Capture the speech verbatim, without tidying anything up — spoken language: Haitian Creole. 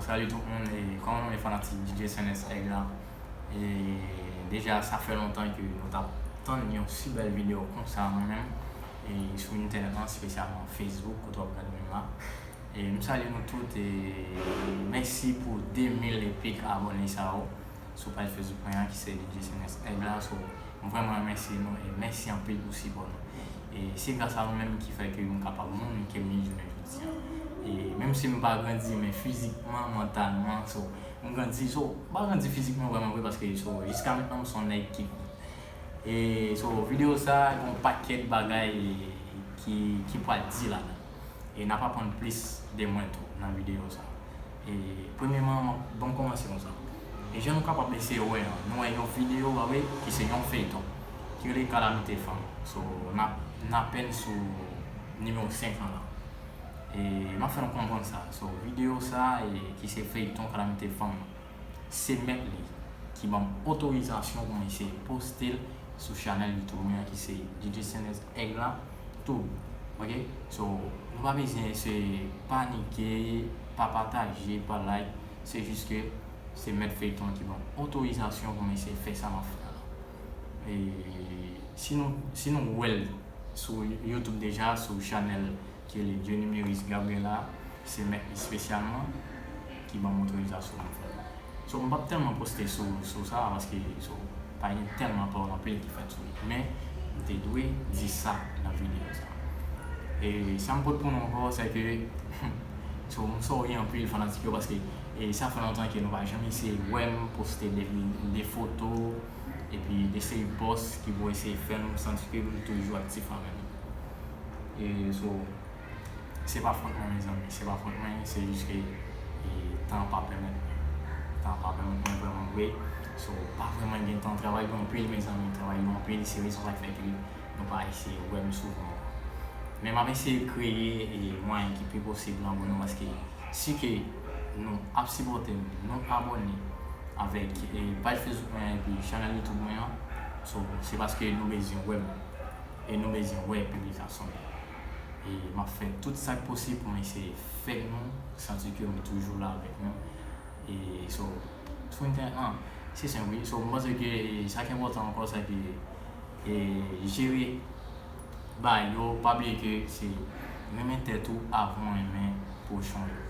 Salut tout moun, e kòman nou ye fanatik D J Senès Èg la? E deja sa fè lontan ke nou t ap tann yon si bèl videyo konsa mwen menm, e sou entènèt lan, espesyalman Facebook, kote w ap gade mwen la. E m salye nou tout, e mèsi pou de mil e pik abòne sa yo sou paj Facebook mwen an ki se D J Senès Èg la. So, m vrèman remèsye nou e mèsi anpil pou sipò nou. E se gras a nou menm ki fè ke nou kapab moun ke m ye jounen jodi a. E menm si m pa grandi, men fizikman, mantalman, so, m grandi, so, m pa grandi fizikman vrèman vre paske, so, jiska mentnan m se yon nèg ki E so, videyo sa, gen yon pakèt bagay ki, ki pral di ladan. E n ap aprann plis de mwen tou nan videyo sa. E premyèman, ban m kòmanse konsa. E jan nou kapab eseye wè an, nou wè yon videyo, ba wi, ki se yon feyton, ki rele Kalamite Fanm. So, n ap, n apèn sou nimewo senk lan la. E m ap fè nou konprann sa. So, videyo sa, e, ki se feyton Kalamite Fanm, se mèt li ki ban m otorizasyon pou mwen eseye poste l sou chanèl YouTube mwen an ki se D J Senès Èg la Tube. Ok? So, nou pa bezwen eseye panike, pa pataje, pa like. Se jis ke se mèt feyton ki ban m otorizasyon pou mwen eseye fè sa m ap fè a la. E si nou, si nou wè l sou YouTube deja, sou chanèl ki rele Dieu Numéris Gabriela, se mèt li espesyalman ki ban m otorizasyon pou m fè l. So, m p ap tèlman poste sou, sou sa, paske, so, pa gen tèlman pawòl anpil ki fèt sou li. Men, m te dwe di sa nan videyo sa. E sa m pot pou nou ankò, se ke, so, m sorry anpil fanatik yo, paske, e sa fè lontan ke nou pa janm eseye wè m poste de, de foto, epi de seri pòs ki pou eseye fè nou santi ke nou toujou aktif avè nou. E so, se pa fòt mwen, mezanmi, se pa fòt mwen, se jis ke, e, tan pa pèmèt mwen. Tan pa pèmèt mwen vrèman vre. So, pa vrèman gen tan, travay yo anpil, mezanmi, travay yo anpil, se rezon sa k fè ke nou pa eseye wè m souvan. Men m ap eseye kreye, e, mwayen ki pi posib lan pou nou, paske si ke nou ap sipòte m, nou abòne avèk, e, paj Facebook mwen an epi chanèl YouTube mwen an, so, se paske nou bezwen wè m e nou bezwen wè piblikasyon yo. E m ap fè tout sa k posib pou m eseye fè nou santi ke nou toujou la avèk nou. E so, sou entènèt lan, se senp wi. So, m panse ke sa k enpòtan ankò, se ke, e, jere bagay yo, pa bliye ke se renmen tèt ou avan w renmen pwochen w yo.